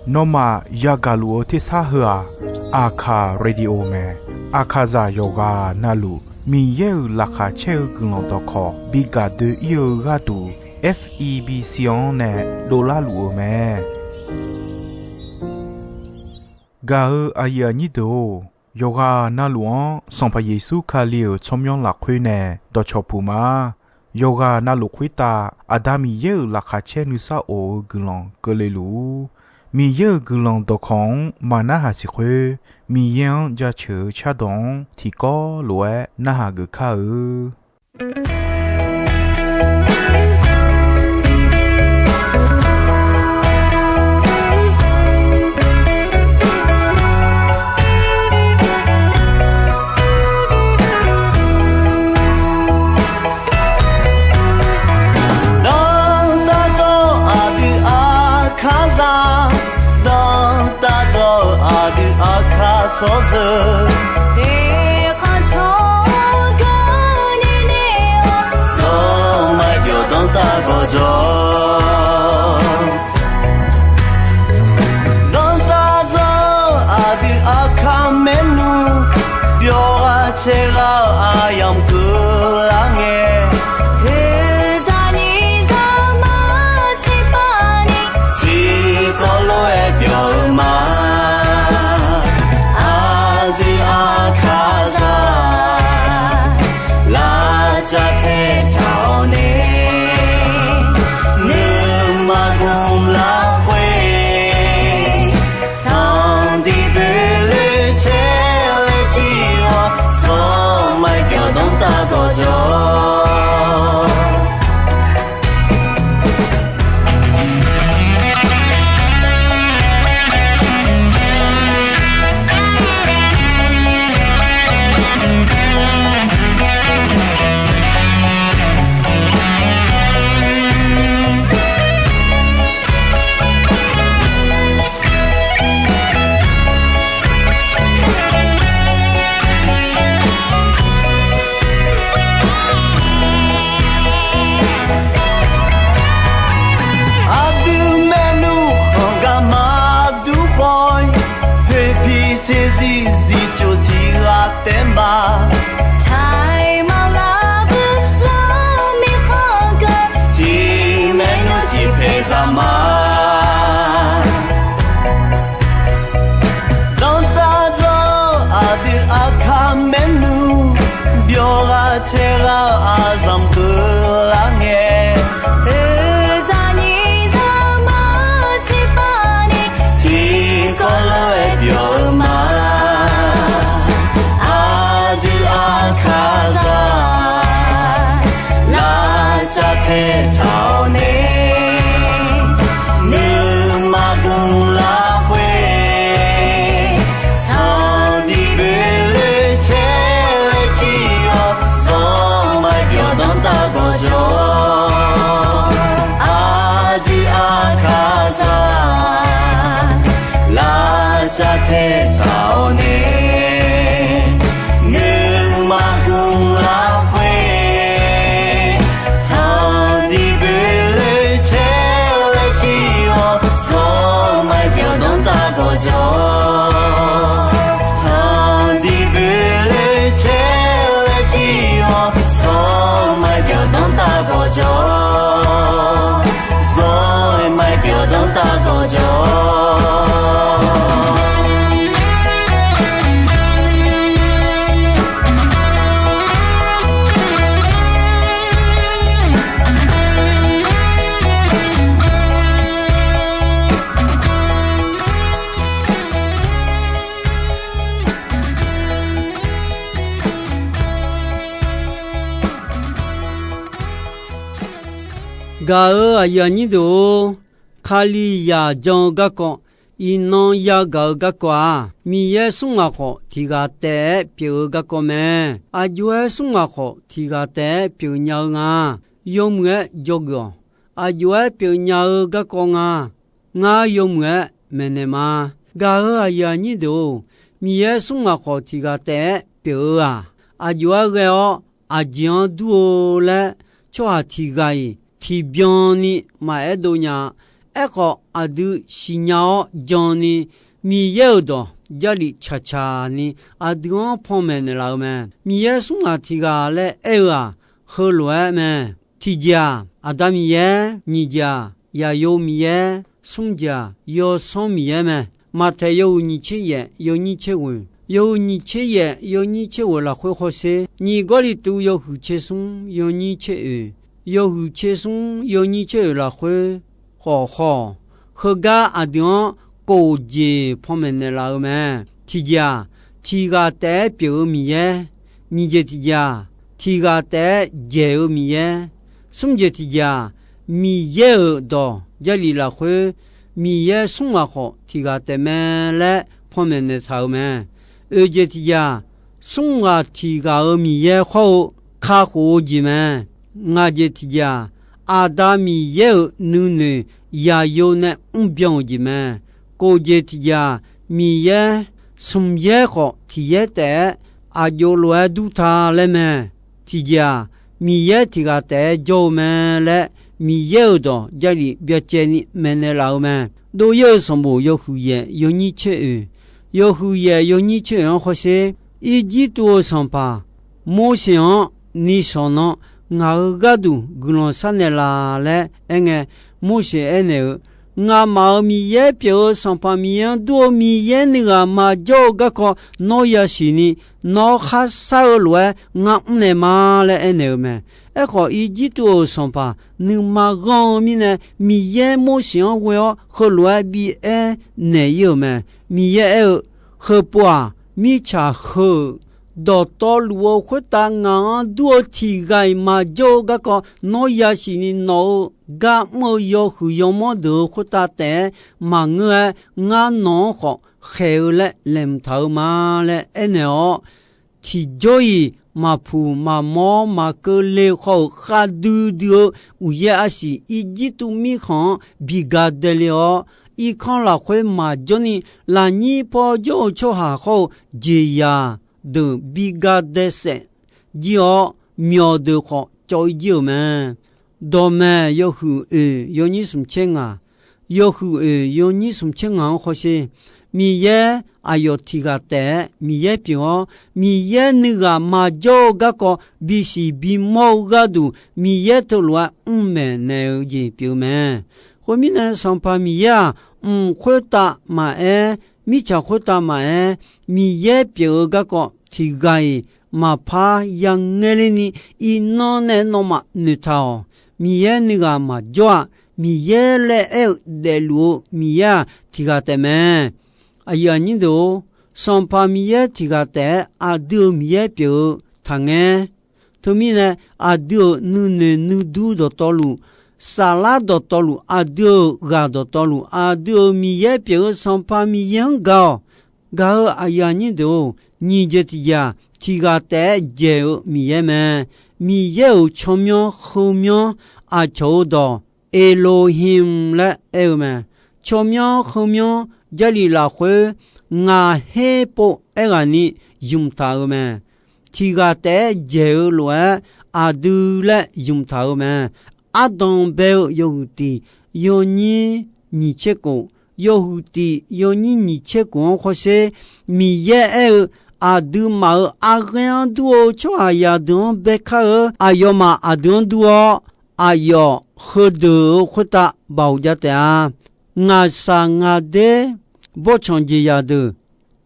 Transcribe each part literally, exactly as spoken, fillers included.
Nawmaf yagaq luf-eu tersar heu-aq, Aqkaq Radio mae. Aqkaqzaq yawqghaq navluf Miqyaer-euq laqkhaq caer-eu guiqlanq dawqkawq bi gaq doe-ir-eu gharduq, F E B C-anr nae dovlar luf-eu mae. Gaq-eu aqyuif aqnyir deuq-or, yawqghaq navluf-anr Sanqpaq Yeqsur Kali-euq tsawrmyanr lafkhoer nae dawqcawq puq ma. Yawqghaq navluf khoertav Aqda Miqyaer-euq laqkhaq caer nuisar of-eu guiqlanq keuvle luf-ur. Miqyaer-euq guiqlanq dawqkawq-anr maqnarhaq siq khoer, Miqyaer-anr jaceuq-eu cardawq-anr tiqkawv lof-aer narhaq geuf kar-eu. Dawqtawvluf aqdui Aqkaqzaq, dawqtawvluf aqdui Aqkaq tsawrjeuq, eqkhanq tsawrganq nini-awr, zawqmar byawq danrtav gawqjawq. Dawqtawvluf aqdui Aqkaq maernmr, byawq ghaq caer ghaq-eu aqyamq keuvlar ngae, oeqzaq nyiq zaqmar tiqpavni, tiqkawv lof-aer byawq-eu ma. Aqdui Aqkaqzaq, lavcav taetaq-awr nae, nuima gmq lafkhoer, tanqdiq boeqloe caer laer jir-awr, zawqmar byawq danrtav gawqjawq. Aqdui maernmr khanq gar maqdur khawf-ir, poeqpiq saeqzir zifcof tiq ghaq taef ma. Taqmaq lavbuir lar mirkhanq geur, tiq maernmr tiq paeq zaq ma. Dawqtawvluf aqdui Aqkaq maernmr, byawq ghaq caer ghaq-eu aqzanq keuvlar ngae, oeqzaq nyiq zaqmar tiqpavni, tiqkawv lof-aer byawq-eu ma. Aqdui Aqkaqzaq, lavcav taetaq-awr nae, nuima gmq lafkhoer, tanqdiq boeqloe caer laer jir-awr, zawqmar byawq danrtav gawqjawq. Aqdui Aqkaqzaq, lavcav taetaq-awr nae, nuima gmq lafkhoer, tanqdiq boeqloe caer laer jir-awr, zawqmar byawq danrtav gawqjawq. Tanqdiq boeqloe caer laer jir-awr, zawqmar byawq danrtav gawqjawq. Zawqmar byawq danrtav gawqjawq. Gaq-euq aqyuif aqnyir deuq-or, Kalizaq jan-eu garkawv, iqnan yagaq-eu garkawv-aq, Miqyaer smr ghaq khawf tiq ghaq taef-aer pyeuf-eu garkawv mae. Aqjox-aer smr ghaq khawf tiq ghaq taef-aer pyeuf nya-eu nga. Yawmuiq-aer dzawgeuf-awq. Aqjox-aer pyeuf nya-eu garkawv nga. Ngar yawmuiq-aer maeqnaeq ma. Gaq-euq aqyuif aqnyir deuq-or, Miqyaer smr ghaq khawf tiq ghaq taef-aer pyeuf-eu-aq, aqjox-aer ghae-awr aqjeq-anr dur-eu laer tsawrhaq tiq ghaq-iq tiqbyan ni maqaer dov nya-a. Aerkhawf, aqdui siqnya-awr jan ni, Miqyaer-euq dawq Jarlif tsaqtsaq ni aqdui-anr panmaeq naeqlaf-eu mae. Miqyaer smr ghaq tiq ghaq laer aer-eu-aq, heulof-aer mae. Tiqjeq-aq, Aqda Miqyaer, nyiq jeq-aq, Yaqyo Miqyaer, smr jeq-aq, Yawsanr Miqyaer mae. Maqtaeq yawhuiq nyiq tser yaef yawnyir tser ghoeq, yawhuiq nyiq tser yaef yawnyir tser ghoeq lafkhoer hawsher, nyiq Gawrliqtu yawhuiq tser smr yawnyir tser oeq, yawhuiq tser smr yawnyir tser oeq lafkhoer khawf haw-awq. Heugar aqdui-anr kof jeq panmaeq naeqlaf-eu mae. Tiqjeq-aq, tiq ghaq taef-aer pyeuf-eu Miqyaer. Nyiq jeq tiqjeq-aq, tiq ghaq taef-aer dzaeq-eu Miqyaer. Smr jeq tiqjeq-aq, Miqyaer-euq dawq Jarlif lafkhoer, Miqyaer smr ghaq khawf tiq ghaq taef mae laer panmaeq naeqtaq-euq mae. Oeq jeq tiqjeq-aq, smr ghaq tiq ghaq-euq Miqyaer khawr-eu kakhof-eu jeq mae. Ngaq jeq tiqjeq-aq, Aqda Miqyaer-euq nuinoeq Yaqyo nae mrbyan-euq jeq mae. Kof jeq tiqjeq-aq, Miqyaer smq yaer khawf tiq yaer taef-aer aqjox lof-aer dur ta laer mae. Tiqjeq-aq, Miqyaer tiq ghaq taef-aer jawr-eu mae laer Miqyaer-euq dawq Jarlif byacaevni maeqnaeq laf-eu mae. Dov-ir-eu sanqbof yawhuiq yaef yawnyir tser oeq, yawhuiq yaef yawnyir tser oeq-anr hawsher, Irjirtuv-euq sanqpaq Morseq-anr nishawq nan ngaq-euq gharduq guiqlanq sharnaeq laf laer aerngae, Morseq aernaeq-eu, Nga'maf-euq Miqyaer pyeuf-eu Sanqpaq Miqyaer-anr dur-eu Miqyaer nuighaq maqjawr-eu garkawv nawr yasiq ni, nawr kharshar-eu lof-aer ngar mrnaeq ma laer aernaeq-eu mae. Aerkhawf, Irjirtuv-euq sanqpaq nuima ghanr-eu mirnae, Miqyaer Morseq-anr ghoe-awr heulof-aer bi aernaeq-ir-euq mae. Miqyaer aer-eu, Heupov-aq, mirtsaq heu-euq dawqtawvluf-eu khoertav ngaq-anr dur-eu tiq ghaq-iq maqjawr-eu garkawv nawr yasiq ni, nawq-euq gar mr-eu yawhuiq yawmanr deuq-euq khoertav taef-aer maqngeur-aer, ngar nawq-anr khawf khaeq-eu laer laeqhmq taq-eu ma laer aernaeq-awr, tiqjawr-iq maqpuq maqmawr maqkeuvle khawf-euq khavdui dui-eu uqyaer arsiq Irjirtuv mirkhanq-anr bi ga dae le-awr, irkanr lafkhoer maqjawr ni, lafnyir paw jawr-eu tsawrhaq khawr-eu jeqzaq deuq bi ga dae saef jir-awr, myawq deuq khawf cawv-ir jir-euq mae. Dawqmaeq yawhuiq oeq yawnyir smq tser ngaq, yawhuiq oeq yawnyir smq tser ngaq-anr hawsher. Miqyaer aqyawf tiq ghaq taef-aer Miqyaer pyeuf-awr, Miqyaer nuighaq maqjawr-eu garkawv bisiq bimawr-eu gharduq, Miqyaer teulof-aer mr maeqnaeq-eu jeq pyeuf-eu mae. Khoermirnae, Sanqpaq Miqyaer-aq, mq khoertav maqaer, mirtsaq khoertav maqaer, Miqyaer pyeuf-eu garkawv tiq ghaq-iq maqpar yangae lerni, iqnan nae nawmaf noeqtaq-awq. Miqyaer nuighaq maqjawr-aq, Miqyaer laer aer-eu daefluf-eu Miqyaer-aq, tiq ghaq taef mae. Aqyuif aqnyir deuq-or, Sanqpaq Miqyaer tiq ghaq taef-aer aqdui-euq Miqyaer pyeuf-eu taqngaer. Teumirnae, aqdui-euq nuinoeq nuidur dawqtawvluf, saflar dawqtawvluf, aqdui-euq ghaq dawqtawvluf, aqdui-euq Miqyaer pyeuf-eu Sanqpaq Miqyaer-anr gaq-awq. Gaq-euq aqyuif aqnyir deuq-or, nyiq jeq tiqjeq-aq, tiq ghaq taef-aer dzaeq-eu Miqyaer mae. Miqyaer-euq tsawrmyanr heumyanr aqcawq-euq dawq Elohim laer aer-eu mae. Tsawrmyanr heumyanr Jarlif lafkhoer ngaq her pov aerghaqni ymq taq-euq mae. Tiq ghaq taef-aer dzaeq-eu lof-aer aqdui laer ymq taq-euq mae. Ardanq bae-eu yawhuiq tiq yawnyir nyiq tser kof, yawhuiq tiq yawnyir nyiq tser kof-anr hawsher, Miqyaer aer-eu, aqduimaf-euq arghaer-anr dur-eu tsawrhaqzaq deuq-anr bae kar-eu, aqyawfmaf aqdui-anr dur-awr, aqyawf heudeuq-euq khoertav baoq jav taef-a. Ngaqshaq ngaqder bawrtsanq jeqzaq deuq,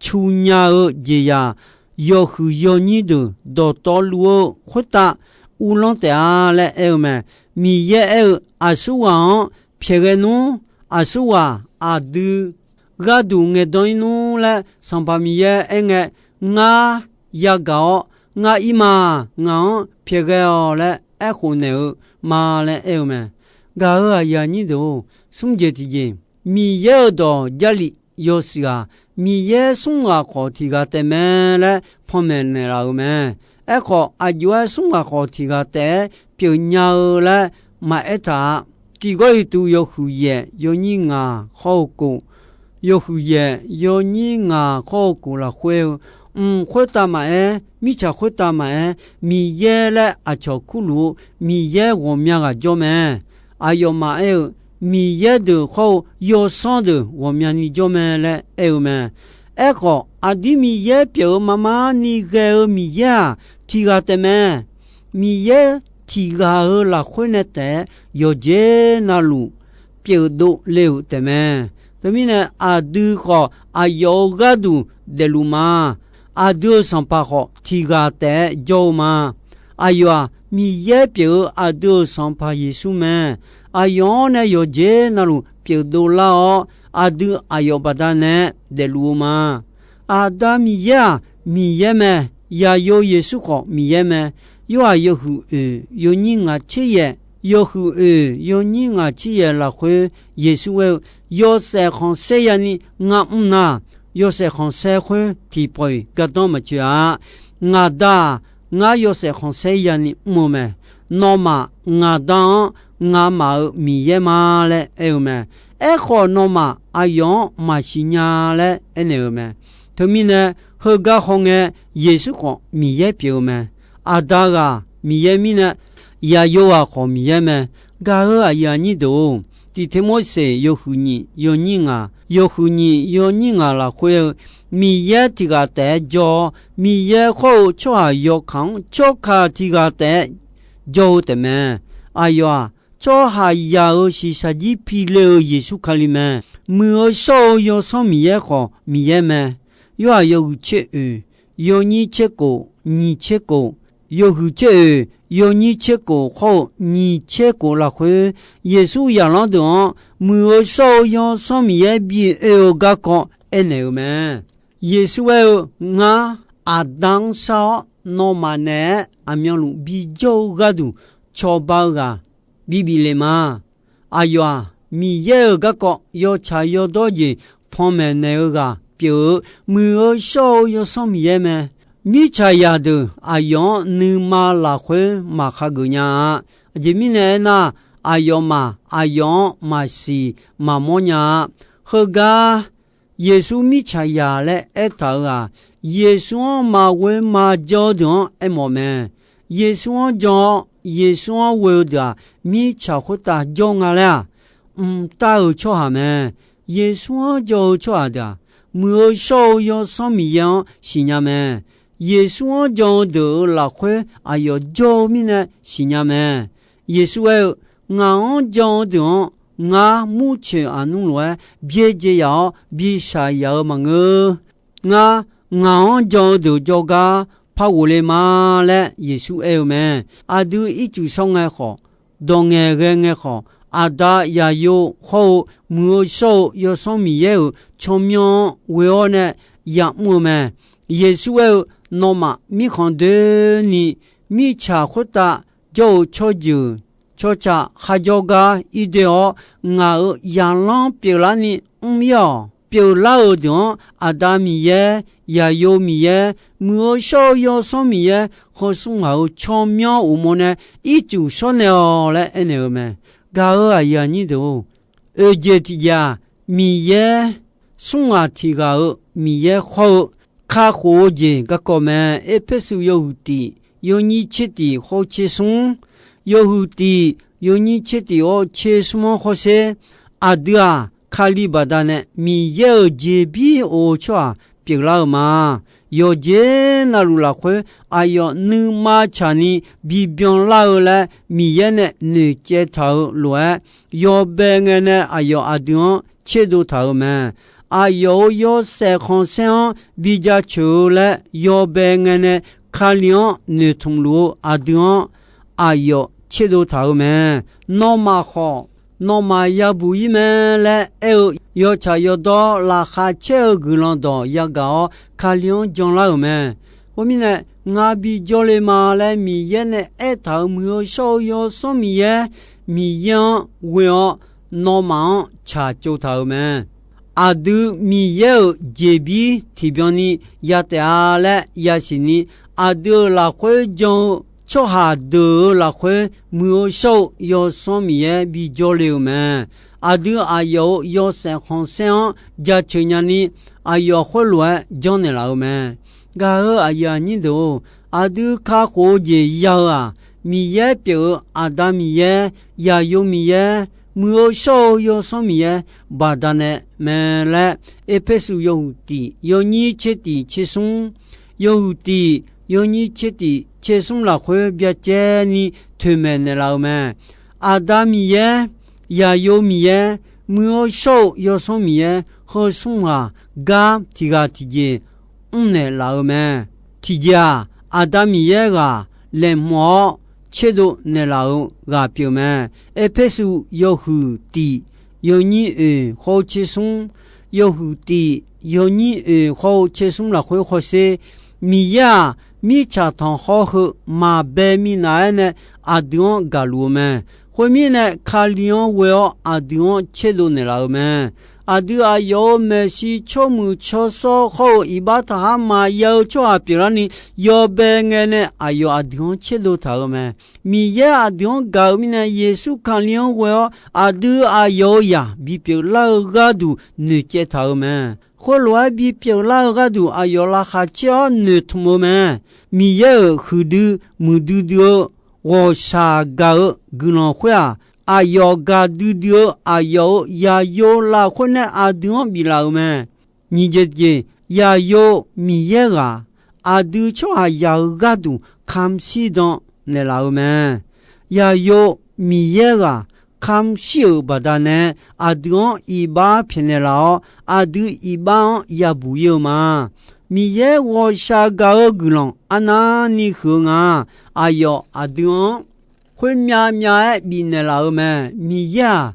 cu nya-eu jeqzaq yawhuiq yawnyir deuq dawqtawvluf-eu khoertav uvlanr taef-a laer aer-eu mae. Miqyaer aer-eu, aqsurghaq-anr pyaeqghae nmr, aqsurghaq aqdui gharduq ngaeqdan-ir nmr laer Sanqpaq Miqyaer aerngae, ngar yagaq-awr, ngar irma, ngaq-anr pyaeqghae-awq laer aerkhof naeq-eu ma laer aer-eu mae. Gaq-euq aqyuif aqnyir deuq-or, smr jeq tiqjeq, Miqyaer-euq dawq Jarlif yawshuif-aq, Miqyaer smr ghaq khawf tiq ghaq taef mae laer panmaeq naeqlaf-euq mae. Aerkhawf, aqjox-aer smr ghaq khawf tiq ghaq taef-aer pyeufnya-eu laer maqaer taq-a. Tiq Gawrliqtu yawhuiq yaef yawnyir ngaq khawr-eu kof, yawhuiq yaef yawnyir ngaq khawr-eu kof lafkhoer-eu, mq khoertav maqaer, mirtsaq khoertav maqaer, Miqyaer laer aqcawq kurluf-eu Miqyaer ghawqmya ghaq jawr mae. Aqyawfmaf aer-eu, Miqyaer deuq hawr-eu yawsanr deuq ghawqmyani jawr mae laer aer-eu mae. Aerkhawf, aqdir Miqyaer pyeuf-eu mar mar ni ghae-eu Miqyaer-aq, tiq ghaq taef mae. Miqyaer tiq ghaq-euq lafkhoer nae taef-aer yawqjeq navluf pyeufdov le-euq taef mae. Teumirnae, aqdui khawf aqyawf-euq gharduq daefluf ma. Aqdui-euq Sanqpaq khawf tiq ghaq taef-aer jawr-eu ma. Aqyawf-aq, Miqyaer pyeuf-eu aqdui-euq Sanqpaq Yeqsur mae. Aqyawf-anr nae yawqjeq navluf pyeufdov lar-awr, aqdui aqyawf baqdanae daefluf-eu ma. Aqda Miqyaer-aq, Miqyaer mae. Yaqyo Yeqsur khawf Miqyaer mae. Yorhaq yawhuiq oeq yawnyir ngaq tser yaeq, yawhuiq oeq yawnyir ngaq tser yaeq lafkhoer Yeqsur aer-eu, Yawshaef khanqsaer yani ngar mr nar, yawshaef khanqsaer khoer tiqpawf-iq gardanr maqtsoeq-a. Ngaqda-aq, ngar yawshaef khanqsaer yani mr-eu mae. Nawmaf ngaqda-anr ngamaf-euq Miqyaer ma laer aer-eu mae. Aerkhawf, nawmaf aqyawf-anr maqsiq nya laer aernaeq-eu mae. Teumirnae, heugar hawngae, Yeqsur khawf Miqyaer pyeuf-eu mae. Aqda ghaq Miqyaer mirnae, Yaqyo ghaq khawf Miqyaer mae. Gaq-eu aqyuif aqnyir deuq-or, Tiqteqmorseq yawhuiq nyiq yawnyir ngaq, yawhuiq nyiq yawnyir ngaq lafkhoer-eu, Miqyaer tiq ghaq taef-aer jawr-awr, Miqyaer hawr-eu tsawrhaq yawkaq-anr tsawrkaq tiq ghaq taef-aer jawr-eu taefmae. Aqyawf-aq, tsawrhaqzaq-euq shiqshaq jir pi le-eu Yeqsur Kali mae. Muiq-eu shawr-eu Yawsanr Miqyaer khawf Miqyaer mae. Yorhaq yawhuiq tser oeq, yawnyir tser kof, nyiq tser kof, yawhuiq tser oeq, yawnyir tser kof hawr-eu nyiq tser kof lafkhoer, Yeqsur zaqlanr deuq-anr Muiq-eu shawr-eu Yawsanr Miqyaer bi oe-eu garkawv aernaeq-euq mae. Yeqsur aer-eu, Ngar Aqda-anr shar-awr, nawmaf naeq-aer aqmyanluf bijawr-eu gharduq cawba-eu ghaq bibif le ma. Aqyawf-aq, Miqyaer-euq garkawv yawtsaq yawdawr jeq panmaeq naeq-eu ghaq pyeuf-eu, Muiq-eu shawr-eu Yawsanr Miqyaer mae. Mirtsaqzaq deuq aqyawf-anr nuima lafkhoer maqkhageuf nya-a. Aqjeq mirnae aernar, aqyawfmaf aqyawf-anr maqsiq maqmawr nya-a. Heugar Yeqsur mirtsaqzaq laer aertaq-euq-aq, Yeqsur-anr maqghoe maqjan-eu deuq-anr aermawf mae. Yeqsur-anr jan-awr, Yeqsur-anr ghoe-eu deuq-aq, mirtsaq khoertav jawr nga laer-aq, mqtav-euq tsawrhaq mae. Yeqsur-anr jan-eu tsawrhaq deuq-aq, Muiq-eu shawr-eu Yawsanr Miqyaer-anr siqnya mae. Yeqsur-anr jan-eu deuq-euq lafkhoer aqyawf jawr-eu mirnae siqnya mae. Yeqsur aer-eu, Ngaq-anr jan-eu deuq-anr ngar murcoeq aqnmr lof-aer byaerdzae yaf-awr bi shaqyaf-eu maqngeur. Ngar, ngaq-anr jan-eu deuq jawrgar par ghofle ma laer Yeqsur aer-eu mae. Aqdui ircuf shawr ngae khawf, dawq ngaeqghae ngae khawf, Aqda Yaqyo hawr-eu Muiq-eu shawr-eu Yawsanr Miqyaer-euq tsawrmyanr-anr ghoe-awr nae yamr-eu mae. Yeqsur aer-eu, Nawmaf mirkhanq doeni mirtsaq khoertav jawr-eu tsawrjeuq tsawrca kharjawr gar irdoe-awr, ngaq-euq zaqlanr pyeuflarni mr-ir-awq. Pyeuflar-euq deuq-anr Aqda Miqyaer, Yaqyo Miqyaer, Muiq-eu shawr-eu Yawsanr Miqyaer, khansmr ghaq-euq tsawrmyanr uqmov nae ircuf shawr naeq-awq laer aernaeq-eu mae. Gaq-eu aqyuif aqnyir deuq-or, oeqjeq tiqjeq-aq, Miqyaer smr ghaq tiq ghaq-euq Miqyaer hawr-eu kakhof-eu jeq garkawv mae. Erpersu yawhuiq tiq yawnyir tser tiq hawr tser smr, yawhuiq tiq yawnyir tser tiq hawr tser smr-anr hawsher. Aqdui-aq, Kali baqdanae Miqyaer-euq jeqbir of-eu tsawrhaq pyeuflar-eu ma. Yawqjeq navluf lafkhoer aqyawf nuima tsaqni bibyan lar-eu laer Miqyaer nae noeqcaev taq-eu lof-aer, yawbae ngae nae aqyawf aqdui-anr tserdov taq-euq mae. Aqyawf-euq yawshaef khanqsaer-anr bi jaceuq-eu laer yawbae ngae nae Kali-anr noeqtmq luf-eu aqdui-anr aqyawf tserdov taq-euq mae. Nawmaf khawf, nawmaf yabuq-ir mae laer aer-eu yawtsaq yawdawr laqkhaq caer-eu guiqlanq dawq yagaq-awr Kali-anr janlar-euq mae. Khoermirnae, ngar bi jawrle ma laer Miqyaer nae aertaq-euq Muiq-eu shawr-eu Yawsanr Miqyaer, Miqyaer-anr ghoe-awr nawmaf-anr tsaqtsov taq-euq mae. Aqdui Miqyaer-euq jeqbir tiqbyan ni ya taef-a laer yasiq ni, aqdui-euq lafkhoer jan-eu tsawrhaq deuq-euq lafkhoer Muiq-eu shawr-eu Yawsanr Miqyaer bi jawrle-euq mae. Aqdui aqyawf-euq yawshaef khanqsaer-anr jaceuq nyani, aqyawf khoerlof-aer janrnaeq laf-euq mae. Gaq-eu aqyuif aqnyir deuq-or, aqdui kakhof-eu jeq ya-eu-aq, Miqyaer pyeuf-eu Aqda Miqyaer, Yaqyo Miqyaer, muiq-eu shawr-eu Yawsanr Miqyaer baqdanae mae laer, Erpersu yawhuiq tiq yawnyir tser tiq tser smr, yawhuiq tiq yawnyir tser tiq tser smr lafkhoer byacaevni toeqmaeq naeqlaf-eu mae. Aqda Miqyaer, Yaqyo Miqyaer, muiq-eu shawr-eu Yawsanr Miqyaer, heu smr ghaq gar tiq ghaq tiqjeq mrnaeq laf-eu mae. Tiqjeq-aq, Aqda Miqyaer ghaq laeqhmq-awr tserdov naeqlaf-eu ghaq pyeuf mae. Erpersu yawhuiq tiq yawnyir oeq khawr-eu tser smr, yawhuiq tiq yawnyir oeq khawr-eu tser smr lafkhoer hawsher, Miqyaer-aq, mirtsaq tanqkhawr heu maqbae minav-aer nae aqdui-anr gaqluf-eu mae. Khoermirnae, Kali-anr ghoe-awr aqdui-anr tserdov naeqlaf-eu mae. Aqdui aqyawf-euq maeqshi tsawrmuiq tsawrshawr khawr-eu iqbax taqhar maqya-eu tsawrhaq pyeuflarni, yawbae ngae nae aqyawf aqdui-anr tserdov taq-eu mae. Miqyaer aqdui-anr gaq-eu mirnae, Yeqsur Kali-anr ghoe-awr aqdui aqyawf-euq zaq bipyeuf lar-eu gharduq noeqcaev taq-eu mae. Khoerlof-aer bipyeuf lar-eu gharduq aqyawf laqkhaq caer-awr noeqtmq-eu mae. Miqyaer-euq huiqdui muiqdui dui-eu ghawqshaq gaq-eu guiqlanq khoer-aq, aqyawf gaqdui dui-eu aqyawf-euq Yaqyo lafkhoer nae aqdui-anr biflaf-euq mae. Nyiq jeq tiqjeq, Yaqyo Miqyaer ghaq aqdui tsawrhaqzaq-eu gharduq kamq shirdan naeqlaf-eu mae. Yaqyo Miqyaer ghaq kamq shir-euq baqdanae, aqdui-anr iqbax pyaeqnaeq laf-awr, aqdui iqbax-anr yabuq ir-eu ma. Miqyaer ghawqshaq gaq-eu guiqlanq arnavni huiq-eu nga. Aqyawf aqdui-anr khoermyav myav-aer bifnaeq laf-eu mae. Miqyaer-aq,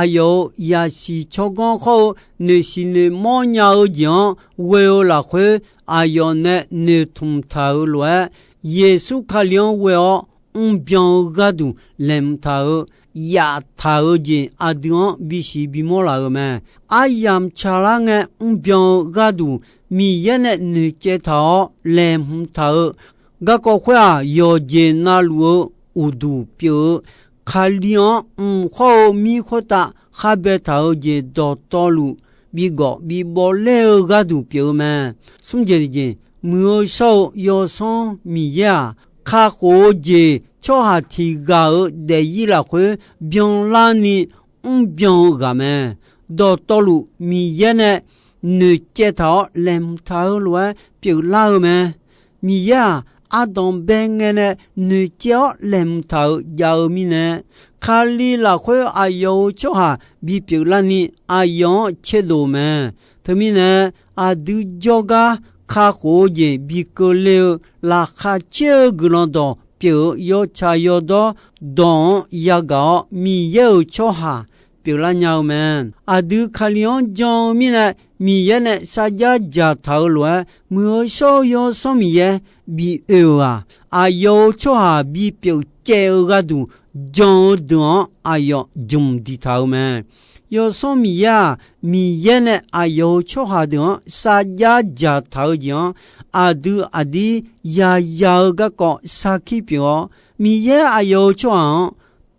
aqyawf-euq yasiq tsawrganr khawr-eu noeqsiq noeqmawr nya-eu jeq-anr ghoe-eu lafkhoer, aqyawf nae noeqtmq taq-euq lof-aer, Yeqsur Kali-anr ghoe-awr mrbyan-eu gharduq laeqhmq taq-eu, yaftaq-eu jeq aqdui-anr bisiq bimawr laf-euq mae. Aryamq tsaqlar ngae mrbyan-eu gharduq Miqyaer nae noeqcaev taq-awr laeqhmq taq-eu garkawv khoer-aq, yawqjeq navluf-eu uqduq pyeuf-eu Kali-anr mq khawr-eu mir khoertav khar baetaq-eu jeq dawqtawvluf bigawf bibawv ler-eu gharduq pyeuf-eu mae. Smr jeq tiqjeq, muiq-eu shawr-eu Yawsanr Miqyaer-aq, kakhof-eu jeq tsawrhaq tiq ghaq-euq daefzir lafkhoer byanlarni mrbyan-eu ghaq mae. Dawqtawvluf Miqyaer nae noeqcaev taq-awr laeqhmq taq-eu lof-aer pyeuflar-eu mae. Miqyaer-aq, ardanq bae ngae nae noeqcaev-awr laeqhmq taq-euq jav-eu mirnae, Kali lafkhoer aqyawf-euq tsawrhaq bipyeuf larni aqyawf-anr caerdov mae. Teumirnae, aqdui jawrgar kakhof-eu jeq bi keuvle-eu laqkhaq caer-eu guiqlanq dawq pyeuf-eu yawtsaq yawdawr dawq-anr yagaq-awr, Miqyaer-euq tsawrhaq pyeuflar nya-eu mae. Aqdui Kali-anr jan-eu mirnae, Miqyaer nae sarjax dzaqtaq-eu lof-aer, muiq-eu shawr-eu Yawsanr Miqyaer bi oe-euq-aq, aqyawf-euq tsawrhaq bipyeuf caev-eu gharduq jan-eu deuq-anr aqyawf jmq diqtaq-eu mae. Yawsanr Miqyaer-aq, Miqyaer nae aqyawf-euq tsawrhaq deuq-anr sarjax dzaqtaq-eu jeq-anr, aqdui aqdir yaya-eu garkawv sarkir pyeuf-awr, Miqyaer aqyawf-euq tsawrhaq-anr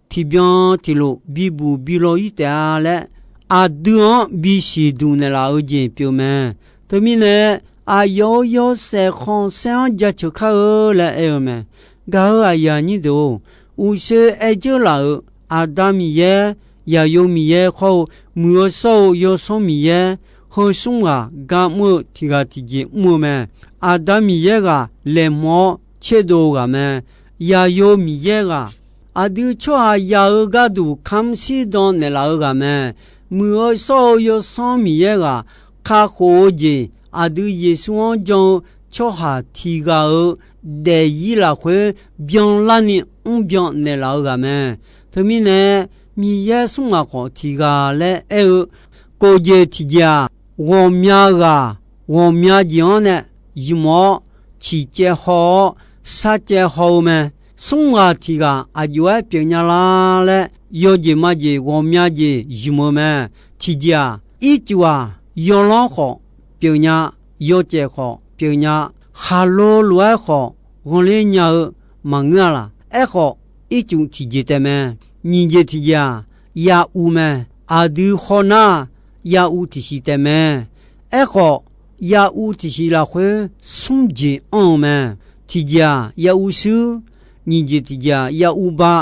tiqbyan tiqlof bibuq bi law-ir taef-a laer, aqdui-anr bisiq duq naeqlaf-eu jeq pyeuf mae. Teumirnae, aqyawf-euq yawshaef khanqsaer-anr jaceuq kar-eu laer aer-eu mae. Gaq-euq aqyuif aqnyir deuq-or, uqshoe aer dzeur laf-euq Aqda Miqyaer, Yaqyo Miqyaer khawr-eu, muiq-eu shawr-eu Yawsanr Miqyaer, heu smr ghaq gar mr-eu tiq ghaq tiqjeq mr-eu mae. Aqda Miqyaer ghaq laeqhmq-awr tserdov-eu ghaq mae. Yaqyo Miqyaer ghaq aqdui tsawrhaqzaq-eu gharduq kamq shirdan naeqlaf-eu ghaq mae. Muiq-eu shawr-eu Yawsanr Miqyaer ghaq kakhof-eu jeq aqdui Yeqsur-anr jan-eu tsawrhaq tiq ghaq-euq daefzir lafkhoer byanlarni mrbyan naeqlaf-eu ghaq mae. Teumirnae, Miqyaer smr ghaq khawf tiq ghaq laer aer-eu, kof jeq tiq jeq-aq, ghawqmya ghaq ghawqmya jeq-anr nae zmq-awr, ciqcaev haw-awr, sarcaev haw-eu mae. Smr ghaq tiq ghaq aqjox-aer pyeufnya lar laer, yawjeq majeq ghawqmya jeq zmq-eu mae. Tiqjeq-aq, ircuf-aq, yawlanr khawf pyeufnya, yawcaef khawf pyeufnya, khaqlo lof-aer khawf ghanqler nya-eu maqngeur-a laq. Aerkhawf, ircuf tiqjeq taef mae. Nyiq jeq tiqjeq-aq, yaruv mae. Aqdui hawnar-aq, yaruv tiqsiq taef mae. Aerkhawf, yaruv tiqsiq lafkhoer smr jeq anr-eu mae. Tiqjeq-aq, yaruv shuir. Nyiq jeq tiqjeq-aq, yaruv ba.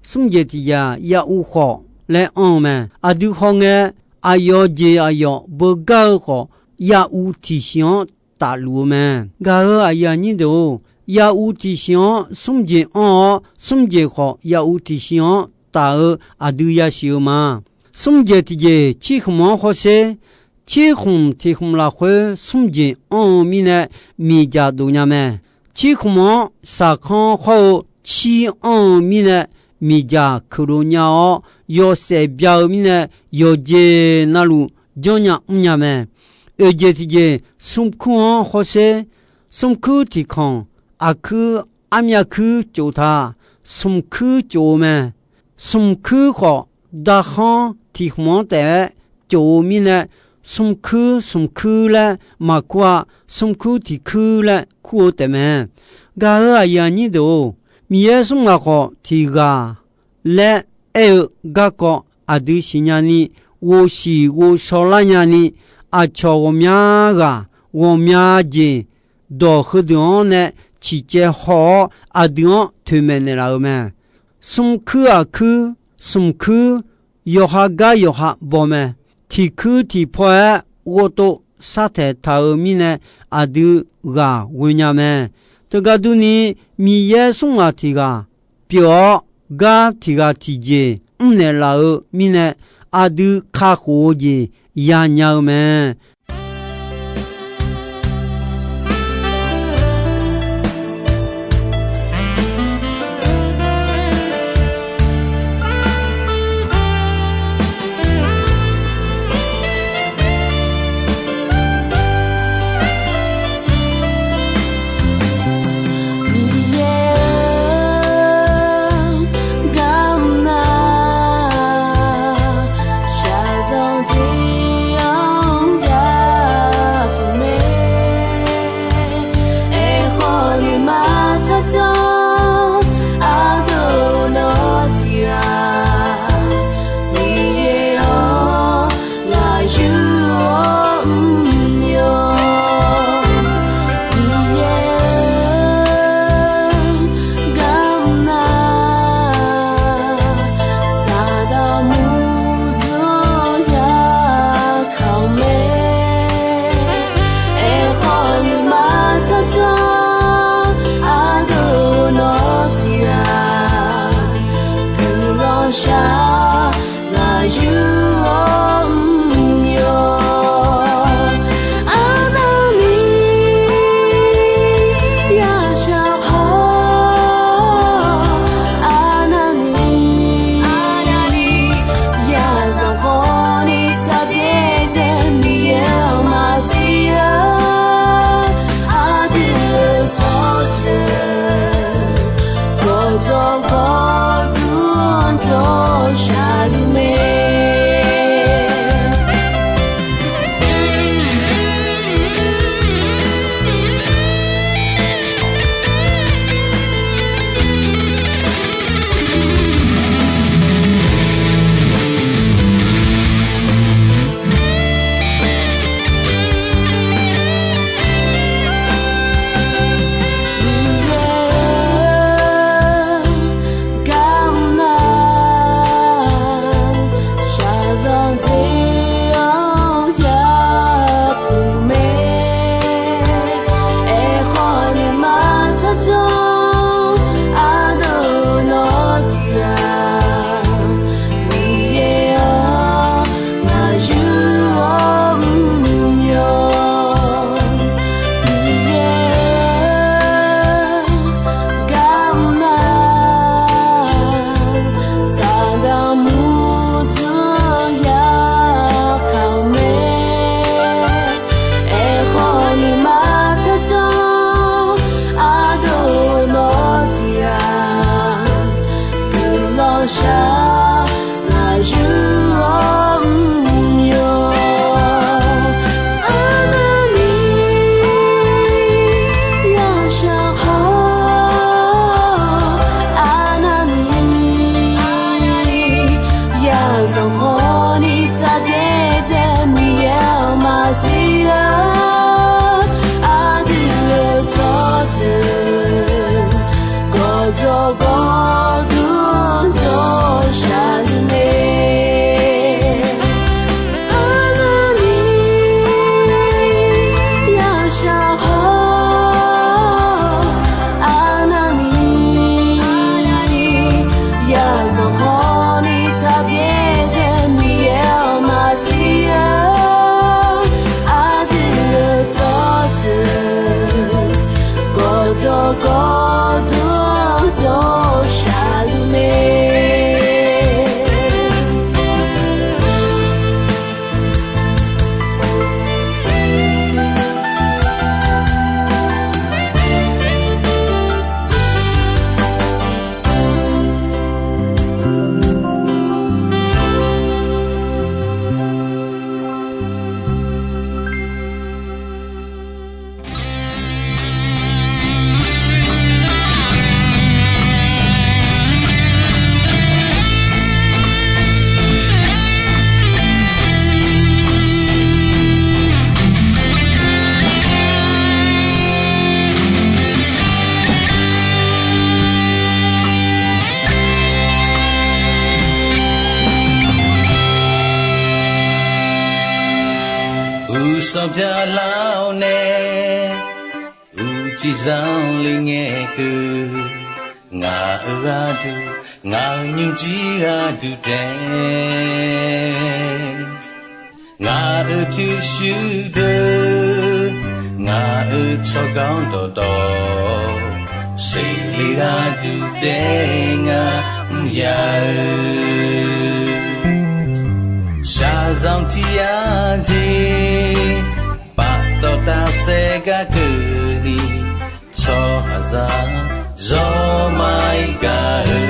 Smr jeq tiqjeq-aq, yaruv khawf. laer anr-eu mae. Aqdui hawngae, aqyawf jeq aqyawf beugar-eu khawf, yaruv tiqsiq-anr tafluf-eu mae. Gaq-euq aqyuif aqnyir deuq-or, yaruv tiqsiq-anr smr jeq anr-awr, smr jeq khawf yaruv tiqsiq-anr taf-eu aqdui yasiq-eu ma. Smr jeq tiqjeq cirkhmq-anr hawsher. Cirkhmq tiqkhmq lafkhoer smr jeq anr-eu mirnae miqdzaq dof nya mae. Cirkhmq-anr saqkanr khawr-eu cir anr-eu mirnae miqdzaq keuqdov nya-awr, yawshaef bya-eu mirnae yawqjeq navluf janrnya mrnya mae. Oeq jeq tiqjeq smrkuir-anr hawsher. Smrkuir tiqkanq aqkuir armyav kuir tsof taq, smrkuir tsof-eu mae. Smrkuir khawf, darkhanr tiqkhmq-anr taef-aer tsof-eu mirnae, smrkuir smrkuir laer maqkur-a. Smrkuir tiqkuir laer kur-eu taefmae. Gaq-euq aqyuif aqnyir deuq-or, Miqyaer smr ngaq khawf tiq ghaq laer aer-eu garkawv aqdui siqnya ni, ghovshiq ghovshaw lar nya ni, aqcawq ghawqmya ghaq, ghawqmya jeq, dawq heudeuq-anr nae ciqcaev haw-awr, aqdui-anr toeqmaeq naeqlaf-euq mae. Smrkuir aqkuir, smrkuir yawqha gar yawqha baw mae. Tiqkuir tiqpaw-aer ghov tov shartaeq taq-euq mirnae, aqdui ghaq ghoe nya mae. Teugar durni, Miqyaer smr ngaq tiq ghaq pyeuf-awr, gar tiq ghaq tiqjeq mrnaeq laf-eu mirnae, aqdui kakhof-eu jeq yanya-eu mae. Miqyaer-or, garmr nar, shaqzanq jeq-anr yapuq mae. Aerkhawf nuima tsarjan, aqdui nawr tiq ghaq, Miqyaer-or, ngaq yur-awr mr-awr, Miqyaer-or, garmr nar, Saqdaq murdzaq-anr yakaq-eu mae. Aerkhawf nuima tsarjan, aqdui nawr tiq ghaq, guiqlanq shaq, ngaq yur-awr mr-awr, arnavni yashaq haw, arnavni yazanq khawfni tsaqdzae dzae Miqyaer-euq maqsiq-a. Aqdui-euq tsawrjeuq gawqjawq gawqdur dawq shaqluf mae. Miqyaer-or, garmr nar, shaqzanq jeq-anr yapuq mae. Aerkhawf nuima tsarjan, aqdui nawr tiq ghaq, Miqyaer-or, ngaq yur-awr mr-awr, Miqyaer-or, garmr nar, Saqdaq murdzaq-anr ya Sanqpaq Lar-awr nae, uqcif zanqler ngae keuv, ngaq-euq gharduq, ngaq-euq nymrjir gharduq taef, ngaq-euq pyurshuir deuq, ngaq-euq tsawrganr dawqtawv, seqle gharduq taef ngar mr ya-eu. Shaqzanq tiq yar jeq, paftawf tafsaef gar keuvni, tsawrhaqzaq zawr ma-ir gaq-eu.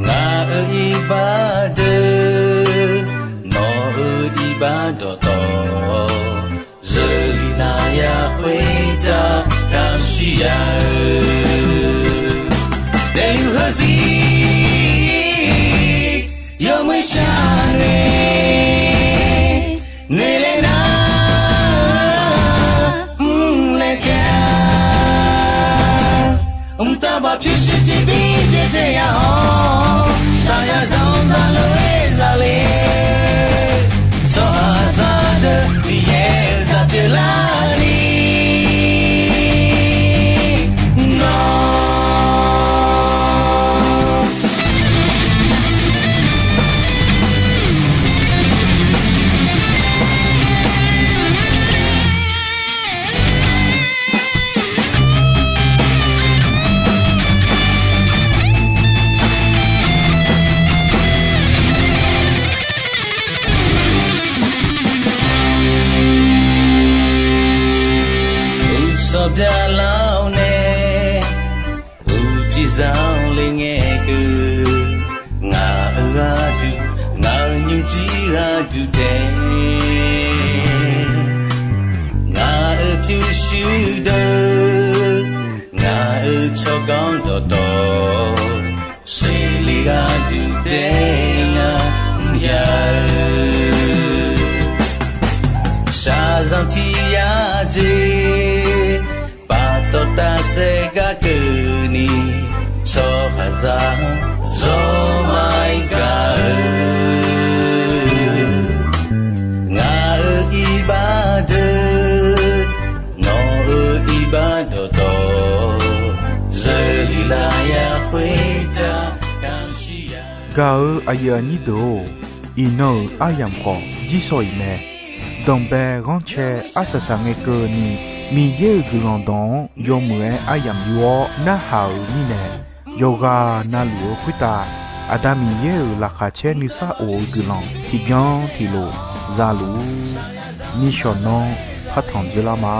Ngaq-euq iqbax deuq, nawq-euq iqbax dawqtawv, zeurli nar ya khoertav kamq shir ya-eu. Daefluf heuzir yawmuiq shar nae, noeqlaer nar mrlaer taef-a. Mqtav bawq pyurshuir tiqbir byaerdzae ya-awr, shaqzanq zaqlof-aer zale, tsawrhaqzaq deuq Miqyaer-euq zaq pyeuflarni nawr Uqsanq byaqlar-awr nae, uqcif zanqler ngae keuv, ngaq-euq gharduq, ngaq-euq nymrjir gharduq taef, ngaq-euq pyurshuir deuq, ngaq-euq tsawrganr dawqtawv, seqle gharduq taef ngar mr ya-eu. Shaqzanq tiq yar jeq, paftawf tafsaef gar keuvni, tsawrhaqzaq zawr ma-ir gaq-eu. Ngaq-euq iqbax deuq, nawq-euq iqbax dawqtawv, zeurli lar ya khoertav kamq shir ya. Gaq-eu aqyuif aqnyir deuq-or, iqnan-euq aryamq khawf jirshaw-iq mae. Danqbae ghanrcae arsaq saq ngae keuvni, Miqyaer-euq guiqlanq dawq-anr yawmuiq-aer aryamq yur-awr narhaq-euq mirnae, yawqghaq navluf-eu khoertav Aqda Miqyaer-euq laqkhaq caer nuisar of-eu guiqlanq tiqbyan tiqlof za luf-ur. Nishawq nanr partanq dzeurlar ma.